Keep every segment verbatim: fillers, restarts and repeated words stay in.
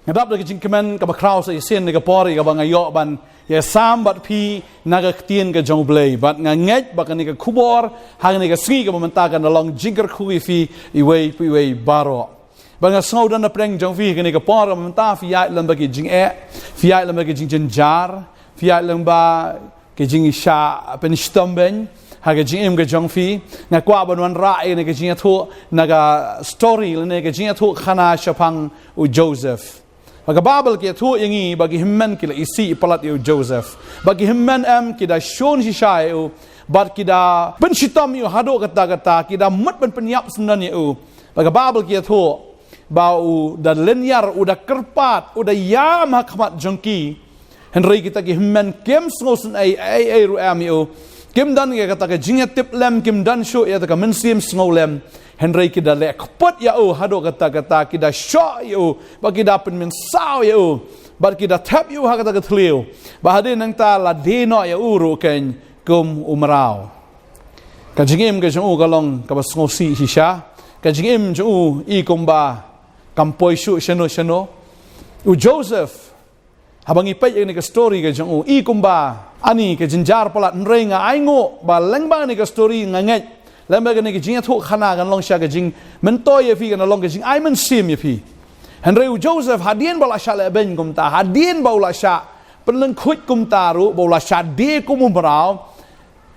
Nga dap da ka jingkmen kaba khraw sa shisien na ka por ïa kaba nga ïoh ban ïa sam bad phi na ka ktien ka jong U Blei. Bad nga ngeit ba kane ka khubor ha kane ka sngi kaba mynta kan da long jingkyrkhu ïa phi iwei pa iwei baroh. Bad nga sngewdon na pdeng jong phi kane ka por kaba mynta phi ïaid lem bad ki jingeh, phi ïaid lem bad ki jingjynjar, phi ïaid lem bad ki jingshah pynshitom beiñ ha ka jingim ka jong phi. Nga kwah ban wanrah ïa kane ka jingïathuh na ka story lane ka jingïathuh khana shaphang u Joseph. Ba ka Baibl ka ïathuh ïa ngi ba ki hynmen ki la isih palat ïa u Joseph. Ba ki hynmen em ki da shun shisha ïa u, bad ki da pynshitom ïa u haduh katta katta, ki da mut ban pynïap syndon ïa u. Ba ka Baibl ka ïathuh ba u da lynñiar, u da kyrpad, u da ïam ha khmat jong ki. Hynrei kita ki hynmen kim sngewsynei ei ei ruh em ïa u. Kim don ïa kata ka jingïatiplem, kim don shuh ïa kata ka mynsiem sngewlem. Hynrei ki da leh kput ïa u haduh katta katta, ki da shoh ïa u, bad ki da pynmynsaw ïa u, bad ki da thep ïa u ha kata ka thliew. Bad hadien nangta la die noh ïa u ruh keiñ kum u mraw. Ka jingim ka jong u ka long kaba sngewsih shisha. Ka jingim jong u i kumba kam poi shuh shano shano. U Joseph, haba ngi peit ïa kane ka story ka jong u, i kumba ani ka jynjar palat, hynrei nga ainguh ba lyngba kane ka story nga ngeit lyngba kane ka jingïathuh khana kan long sha ka jingmyntoi ïa phi, kan long ka jingai mynsiem ïa phi. Hynrei u Joseph hadien ba u la shah leh beiñ kumta, hadien ba u la shah pynlyngkhuid kumta ruh, ba u la shah die kum u mraw,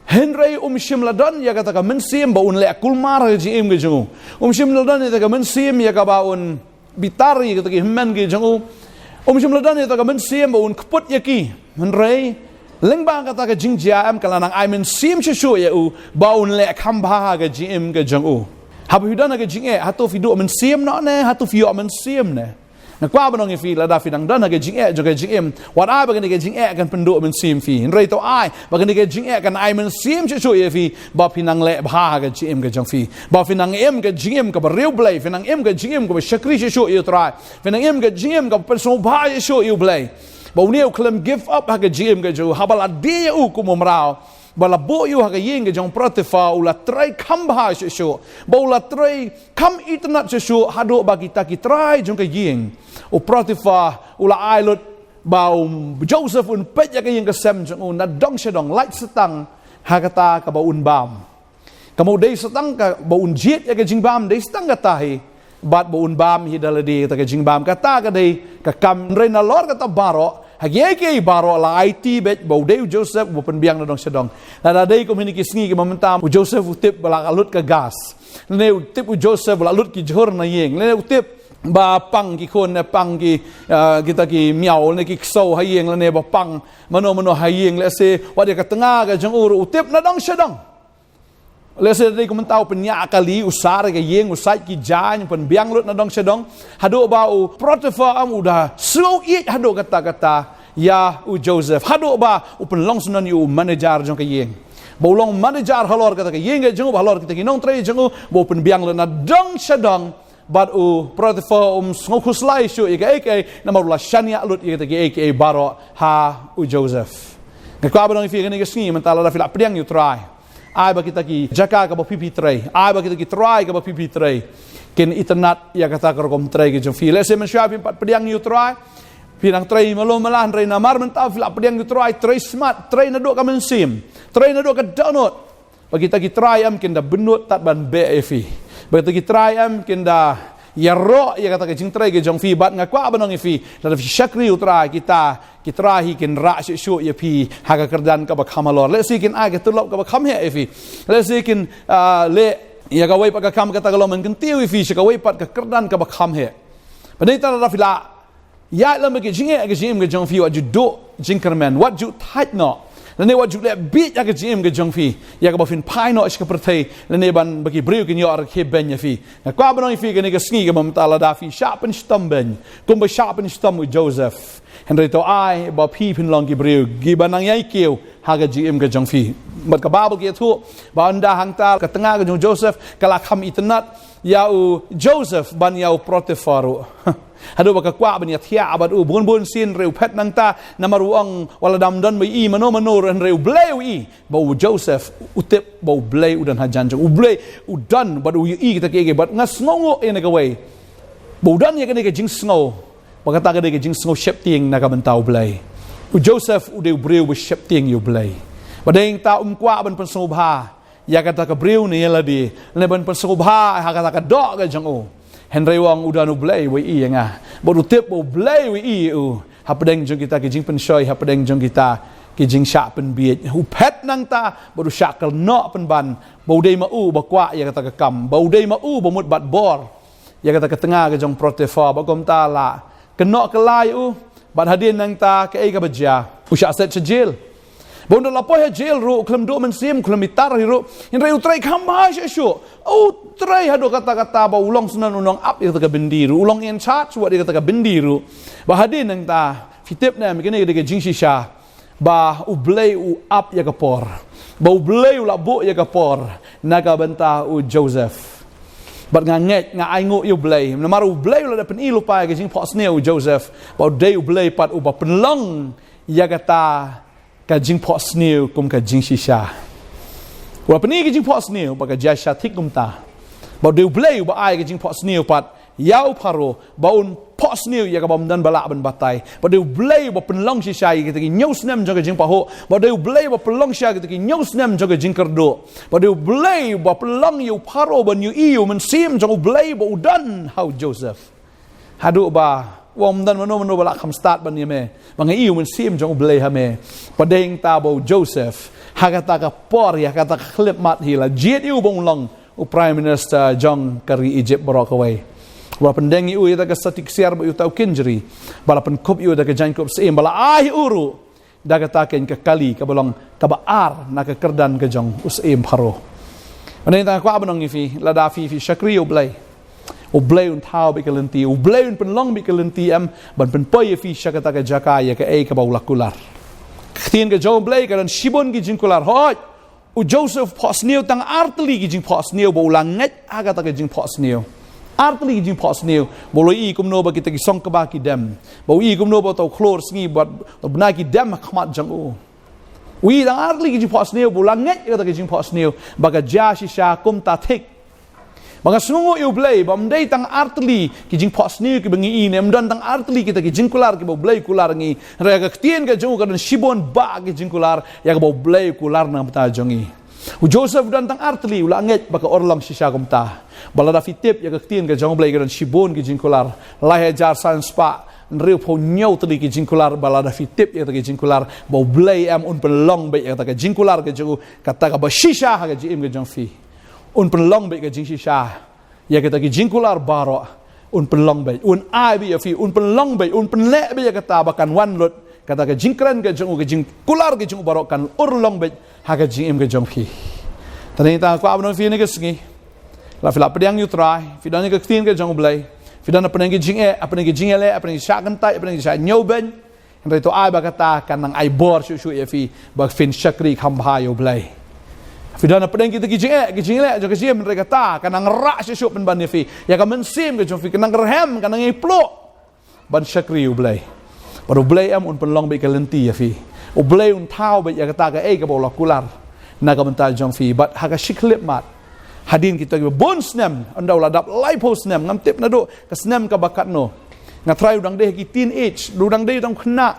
hynrei um shym la don ïa kata ka mynsiem ba un leh kulmar ha ka jingim ka jong u. Um shym la don ïa kata ka mynsiem ïa kaba un bitar ïa kata ki hynmen ki jong u. Um shym la don ïa kata ka mynsiem ba un kput ïa ki. Hynrei lyngba kata ka jingjia em ka la nang ai mynsiem shuh shuh ïa u ba un leh kham bha ha ka jingim ka jong u. Haba phi don ha ka jingeh, hato phi duh mynsiem noh ne, hato phi ïoh mynsiem ne? Nga kwah ban ong ïa phi, lada phi dang don ha ka jingeh jong ka jingim, wat ai ba kane ka jingeh kan pynduh mynsiem phi. Hynrei to ai ba kane ka jingeh kan ai mynsiem shuh shuh ïa phi ba phi nang leh bha ha ka jingim ka jong phi, ba phi nang im ka jingim kaba riewblei, phi nang im ka jingim kaba shakri shuh shuh ïa U Trai, phi nang im ka jingim kaba pynsngewbha shuh shuh ïa U Blei. Ba une u khlem give up ha ka jingim ka jong u haba la die ïa u kum u mraw. Ba la buh ïa u ha ka ïing ka jong Potiphar, u la trei kham bha shuh shuh. Ba u la trei kham itynnad shuh shuh haduh ba kita ki trai jong ka ïing, u Potiphar u la ai lut ba u Joseph un peit ïa ka ïing ka sem jong u na dong sha dong, lait sa tang ha kata kaba un bam. Ka mut dei sa tang kaba un jied ïa ka jingbam, dei sa tang kata hi. Bad ba un bam hi da lade kata ka jingbam, kata ka dei ka kam. Hynrei nalor kata baroh, ha kiei kiei baroh la aiti beit ba u dei u Joseph uba pynbiang na dong sha dong. Lada dei kum ha kine ki sngi kiba mynta, u Joseph u tip ba la lut ka gas, lane u tip u Joseph ba la lut ki jhur na ïing, lane u tip ba pang ki khun ne pang ki, ah, kita ki miaw lane ki ksew ha ïing, lane ba pang mano mano ha ïing, lehse wat ïa ka tnga ka jong u ruh u tip na dong sha dong. Lehse dei kum mynta u pynïaid kali, u sar ïa ka ïing, u sait ki jaiñ, u pynbiang lut na dong sha dong. Haduh ba u Potiphar em u da sngew ïeit haduh katta katta ïa u Joseph, haduh ba u pynlong syndon ïa u manager jong ka ïing. Ba u long manager halor kata ka ïing ka jong u, ba halor kita ki nongtrei jong u, ba u pynbiang lut na dong sha dong. Bad u Potiphar um sngewkhuslai shuh ïa kaei kaei namar u la shaniah lut ïa kita kiei kiei baroh ha u Joseph. Nga kwah ban ong ïa phi kane ka sngi mynta, lada phi la pdiang ïa U Trai, ai ba kita ki jaka kaba phi phi trei, ai ba kita ki trai kaba phi phi trei kin itynnad ïa kata ka rukom trei ka jong phi. Lehse mynshuwa phim pat pdiang ïa U Trai, phi nang trei malu mala, hynrei namar mynta phi la pdiang ïa U Trai, trei smat, trei naduh ka mynsiem, trei naduh ka dohnud. Ba kita ki trai em kin da bynnud tad ban beh ïa phi. Ba kita ki trai em kin da ïaroh ïa kata ka jingtrei ka jong phi. Bad nga kwah ban ong ïa phi, lada phi shakri U Trai, kita ki trai hi kin rah shuh shuh ïa phi ha ka kyrdan kaba kham halor. Lehse kin ai ka tulop kaba kham heh ïa phi. Lehse kin, ah, leh ïa kawei pat ka kam kata ka long man kyntiew ïa phi sha kawei pat ka kyrdan kaba kham heh. Ba dei tang lada phi la ïaid lem bad ki jingeh ha ka jingim ka jong phi, wat ju duh jingkyrmen, wat ju thait noh, lane wat ju leh bieit ha ka jingim ka jong phi ïa kaba phin phai noh sha ka pyrthei, lane ban ba ki briew kin ïoh rakhe beiñ ïa phi. Nga kwah ban ong ïa phi kane ka sngi kaba mynta, lada phi shah pynshitom beiñ kumba shah pynshitom u Joseph, hynrei to ai ba phi phin long ki briew kiba nang ïai kiew ha ka jingim ka jong phi. Bad ka Baibl ka ïathuh ba ynda hangta ka tnga ka jong u Joseph ka la kham itynnad ïa u Joseph ban ïa u Potiphar ruh. Haduh ba ka kwah ban ïathiah bad u bun bun sien, hynrei u phet nangta namar u ong wat lada ym don ba i mano mano ruh, hynrei U Blei u i ba u Joseph u tip ba U Blei u don hajan jong u. U Blei u don bad u i kita kiei kiei. Bad nga sngewnguh ïa kane kawei, ba u don ïa kane ka jingsngew Ba kata ka dei ka jingsngew sheptieng na ka bynta U Blei. U Joseph u dei u briew ba sheptieng ïa U Blei. Ba dei nangta um kwah ban pynsngewbha ïa kata ka briew ne ïa lade, ne ban pynsngewbha ha kata ka doh ka jong u. Hynrei u ong u don U Blei uba ïohi ïa nga. Bad u tip ba U Blei u ïohi ïa u hapdeng jong kita ki jingpynshoi, hapdeng jong kita ki jingshah pynbiej. U phet nangta bad u shah kynnoh pynban ba u dei ma u ba kwah ïa kata ka kam, ba u dei ma u ba mut bad bor ïa kata ka tnga ka jong Potiphar, ba kumta la kynnoh kylla ïa u. Bad hadien nangta kaei kaba jia? U shah set sha jail. Ba ynda la poi ha jail ruh, khlem duh mynsiem, khlem bitar hi ruh, hynrei u trei kham bha shuh shuh. U trei haduh katta katta ba u long syndon, u nongap ïa kata ka byndi ruh, u long in charge wat ïa kata ka byndi ruh. Ba hadien nangta, phi tip ne em, kane ka dei ka jingshisha ba U Blei u ap ïa ka por, ba U Blei u la buh ïa ka por na ka bynta u Joseph. Bad nga ngeit, nga ainguh ïa U Blei, namar U Blei u la da pyni lypa ïa ka jingphohsniew u Joseph, ba u dei U Blei pat uba pynlong ïa kata ka jingphohsniew kum ka jingshisha. U la pyni ka jingphohsniew ba ka jia shisha thik kumta. Ba u dei U Blei uba ai ka jingphohsniew pat ïa u Pharaoh ba un phohsniew ïa kaba ym don ba lah ban batai. Ba u dei U Blei uba pynlong shisha ïa kita ki hynñiew snem jong ka jingpahuh. Ba u dei U Blei uba pynlong shisha ïa kita ki hynñiew snem jong ka jingkyrduh. Ba u dei U Blei uba pynlong ïa u Pharaoh ban ïohi ïa u Mynsiem jong U Blei ba u don ha u Joseph. Haduh ba u ong, ym don mano mano ba lah kham stad ban ïa me, ba nga ïohi ïa u Mynsiem jong U Blei ha me. Ba dei nangta ba u Joseph ha kata ka por hi, ha kata ka khyllipmat hi, la jied ïa u ba un long u Prime Minister jong ka ri Egypt baroh kawei. Ba la pyndeng ïa u ïa kata ka sati ksiar bad ïa uta u kynjri. Ba la pynkup ïa u da ka jaiñkup syiem, ba la ai ïa u ruh da kata kein ka kali kaba long kaba ar na ka kyrdan ka jong u syiem Pharaoh. Mynta nga kwah ban ong ïa phi, lada phi, phi shakri ïa U Blei, U Blei un thaw beit ka lynti, U Blei un pynlong beit ka lynti em ban pynpoi ïa phi sha kata ka jaka ïa kaei kaba u la kular. Ka ktien ka jong U Blei ka don shibun ki jingkular. Hooid, u Joseph phohsniew tang artylli ki jingphohsniew ba u la ngeit ha kata ka jingphohsniew. Artylli ki jingphohsniew, ba u la ïohi kumno ba kita ki song kba ki dem, ba u ïohi kumno ba uta u khlur sngi bad uta u bnai ki dem ha khmat jong u. U ïohi tang artylli ki jingphohsniew ba u la ngeit ïa kata ka jingphohsniew ba ka jia shisha kumta thik. Ba nga sngewnguh ïa U Blei ba ym dei tang artylli ki jingphohsniew kiba ngi ïohi ne ym don tang artylli kita ki jingkular kiba U Blei u kular ïa ngi. Hynrei ka ktien ka jong u ka don shibun bah ki jingkular ïa kaba U Blei u kular na ka bynta jong ngi. U Joseph u don tang artylli, u la ngeit ba ka urlong shisha kumta. Ba lada phi tip ïa ka ktien ka jong U Blei ka don shibun ki jingkular. Lai hajar san spah hynriewphew hynñiew tylli ki jingkular, ba lada phi tip ïa kita ki jingkular ba U Blei em un pynlong beit ïa kata ka jingkular ka jong u, kata kaba shisha ha ka jingim ka jong phi. Un pynlong beit ka jingshisha ïa kita ki jingkular baroh. Un pynlong beit, un ai beit ïa phi, un pynlong beit, un pynleh beit ïa kata ba kan wan lut kata ka jingkren ka jong u, ka jingkular ka jong u baroh kan urlong beit ha ka jingim ka jong phi. Te nangta nga kwah ban ong ïa phi kane ka sngi, la phi la pdiang ïa U Trai, phi don ïa ka ktien ka jong U Blei, phi don hapdeng ki jingeh, hapdeng ki jingïaleh, hapdeng ki shah kyntait, hapdeng ki shah ñiewbeiñ. Hynrei to ai ba kata kan nang ai bor shuh shuh ïa phi ba phin shakri kham bha ïa U Blei. Phi don hapdeng kita ki jingeh, ki jingïaleh jong ka jingim, hynrei kata kan nang rah shuh shuh pynban ïa phi ïa ka mynsiem ka jong phi, kan nang rhem, kan nang ïai pluh ban shakri U Blei. Bad U Blei em un pynlong beit ka lynti ïa phi. U Blei un thaw beit ïa kata kaei kaba u la kular na ka bynta jong phi. Bad ha ka shi khyllipmat, hadien kita kiba bun snem, ynda u la dap laiphew snem, ngam tip naduh ka snem kaba katno. Nga tharai u dang dei ha ki teenage, u dang dei u tang u khynnah,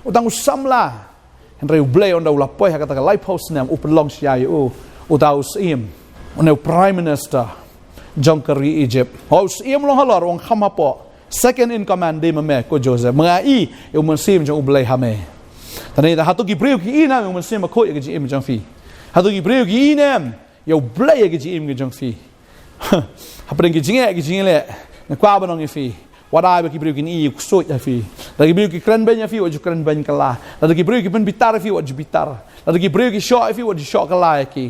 u tang u samla. Hynrei U Blei ynda u la poi ha kata ka laiphew snem u pynlong shisha ïa u uta u syiem, une u Prime Minister jong ka ri Egypt. Hooid, u syiem u long halor, u ong kham hapoh. Second in command dei ma me ko Joseph. Ma nga i ïa u Mynsiem jong U Blei ha me. Te nangta hato ki briew ki i ne em ïa u Mynsiem Bakhuid ïa ka jingim jong phi? Hato ki briew ki i ne em ïa U Blei ïa ka jingim ka jong phi? Hapdeng ki jingeh ki jingïaleh, nga kwah ban ong ïa phi, wat ai ba ki briew kin ïoh ksuid ha phi. Lada ki briew ki kren beiñ ha phi, wat ju kren beiñ kylla. Lada ki briew ki pynbitar ha phi, wat ju bitar. Lada ki briew ki shoh ha phi, wat ju shoh kylla ïa ki.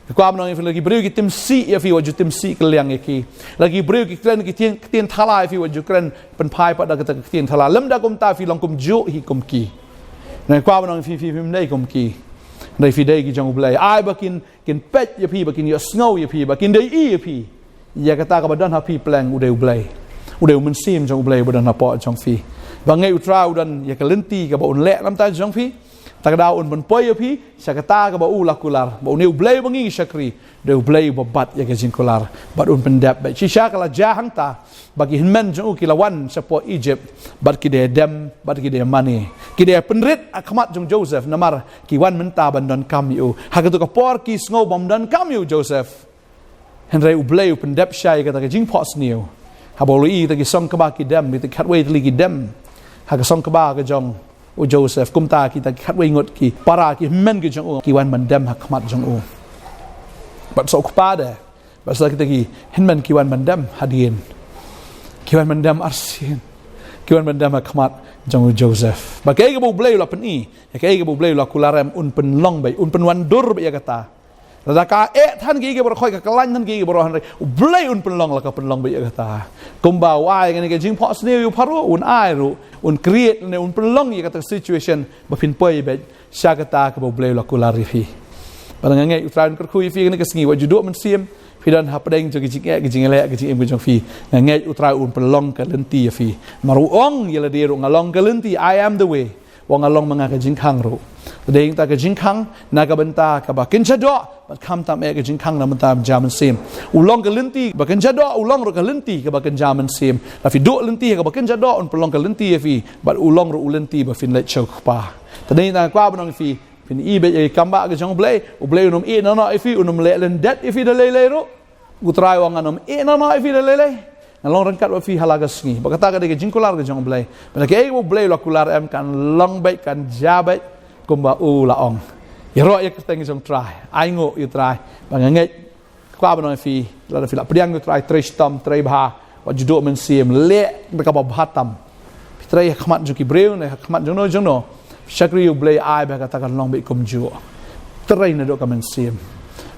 Nga kwah ban ong ïa phi, lada ki briew ki tim sih ha phi, wat ju tim sih kylliang ïa ki. Lada ki briew ki kren ki ktien, ktien thala ha phi, wat ju kren pynphai pat da kata ka ktien thala. Lymda kumta phi long kumjuh hi kum ki. Nga kwah ban ong ïa phi, phi, phim dei kum ki. Hynrei phi dei ki jong U Blei. Ai ba kin kin peit ïa phi, ba kin ïohsngew ïa phi, ba kin dei ïa phi. Ïa kata kaba don ha phi pleng u dei U Blei. U dei u Mynsiem jong U Blei ba don hapoh jong phi. Ba ngeit U Trai u don ïa ka lynti kaba un leh na ka bynta jong phi. Ta ka daw un pynpoi ïa phi sha kata kaba u la kular, ba une U Blei ba ngi shakri, dei U Blei uba bat ïa ka jingkular, bad un pyndep. Bad shisha ka la jia hangta, ba ki hynmen jong u ki la wan shapoh Egypt, bad ki dei dem, bad ki dei mane, ki dei pynrit ha khmat jong Joseph, namar ki wan mynta ban donkam ïa u. Ha kato ka por ki sngew bym donkam ïa u Joseph. Hynrei U Blei u pyndep shai kata ka jingphohsniew. Haba u la ïohi kita ki song kba ki dem, kita ki khatwei tylli ki dem ha ka song kba ka jong u Joseph, kumta kita ki khatwei ngut ki para ki hynmen ki jong u ki wan ban dem ha khmat jong u. Bad sa u kpa de, bad sa kita ki hynmen ki wan ban dem hadien, ki wan ban dem arsien, ki wan ban dem ha khmat jong u Joseph. Bad kaei kaba U Blei u la pyni, ïa kaei kaba U Blei u la kular em, un pynlong beit, un pynwandur beit ïa kata. Lada ka eh than ki ki baroh, ka khlaiñ than ki ki baroh, hynrei U Blei un pynlong, la ka pynlong beit ïa kata. Kumba u ai kane ka jingphohsniew ïa u Pharaoh, un ai ruh, un create ne un pynlong ïa kata ka situation ba phin poi beit sha kata kaba U Blei u la kular ïa phi. Bad nga ngeit U Trai un kyrkhu ïa phi kane ka sngi, wat ju duh mynsiem phi don hapdeng jong ka jingeh, ka jingeh, ka jingim ka jong phi. Nga ngeit U Trai un pynlong ka lynti ïa phi. Namar u ong ïa lade ruh, nga long ka lynti, I am the way. Ong, nga long ma nga ka jingkhang ruh. Te dei ta ka jingkhang na ka bynta kaba kynja doh, bad khamtam eh ka jingkhang na bynta kynja mynsiem. U long ka lynti ba kynja doh, u long ruh ka lynti kaba kynja mynsiem. Lada phi duh lynti kaba kynja doh, un pynlong ka lynti ïa phi, bad u long ruh u lynti ba phin leit sha u Kpa. Te dei ta nga kwah ban ong ïa phi, phin ïohi beit ïa ka kam ba ka jong U Blei, U Blei un ym ïeh noh noh ïa phi, un ym leh lyndet ïa phi da lei lei ruh. U Trai u ong, ngan ym ïeh noh noh ïa phi da lei lei. Ngan long ryngkat bad phi ha la ka sngi. Bad kata ka dei ka jingkular ka jong U Blei. Bad kaei kaba U Blei u la kular em, kan long beit, kan jia beit kumba u la ong. Ïaroh ïa ka kyrteng ka jong U Trai. Ai nguh ïa U Trai. Bad nga ngeit, kwah ban ong ïa phi, lada phi la pdiang ïa U Trai, trei shitom, trei bha, wat ju duh mynsiem, leh da kaba bha tam. Phi trei ha khmat jong ki briew ne ha khmat jongno jongno, shakri ïa U Blei, ai ba kata kan long beit kumjuh. Trei naduh ka mynsiem.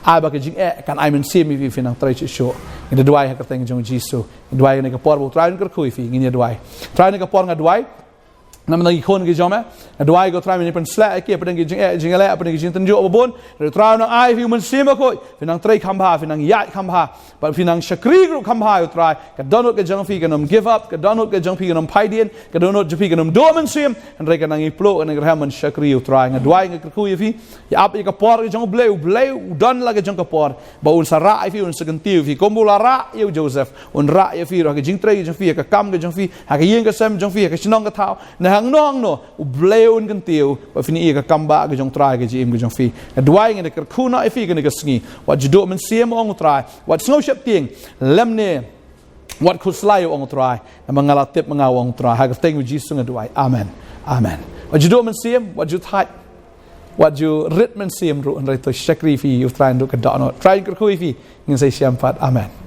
Ai ba ka jingeh kan ai mynsiem ïa phi, phin nang trei shuh shuh. Ngin ïa duwai ha ka kyrteng jong U Jisu. Ngin ïa duwai ha kane ka por ba U Trai un kyrkhu ïa phi, ngin ïa duwai. Trai, ha kane ka por nga duwai namar ki khun ki jong me. Nga duwai ko Trai, men ïa pynshlur ïa ki hapdeng ki jingeh, jingeh, hapdeng ki jingtynjuh ba bun. Trai, U Trai un nang ai ïa phi u mynsiem bakhuid, phin nang trei kham bha, phin nang ïaid kham bha, bad phin nang shakri ruh kham bha ïa U Trai. Ka dohnud ka jong phi kan ym give up, ka dohnud ka jong phi kan ym phai dien, ka dohnud jong phi kan ym duh mynsiem. Hynrei kan nang ïa pluh, kan nang ïa rhem ban shakri ïa U Trai. Nga duwai, nga kyrkhu ïa phi, ïa ap ïa ka por ka jong U Blei, U Blei u don la ka jong ka por ba un sa rah ïa phi, un sa kyntiew ïa phi kumba u la rah ïa u Joseph, un rah ïa phi ruh ha ka jingtrei ka jong phi, ha ka kam ka jong phi, ha ka ïing ka sem jong phi, ha ka shnong ka thaw, ne hangno hangno, U Blei un kyntiew, ba phin ïohi ïa ka kam ba ka jong U Trai ha ka jingim ka jong phi. Nga duwai, nga kyrkhu noh ïa phi kane ka sngi, wat ju duh mynsiem, ong U Trai, wat sngew sheptieng, lymne wat khuslai, ong U Trai, namar nga la tip ma nga, ong U Trai. Ha ka kyrteng U Jisu nga duwai. Amen. Amen. Wat ju duh mynsiem, wat ju thait, wat ju rit mynsiem ruh, hynrei to shakri ïa phi ïa U Trai naduh ka dohnud. Trai un kyrkhu ïa phi, ngin sa ïashem pat. Amen.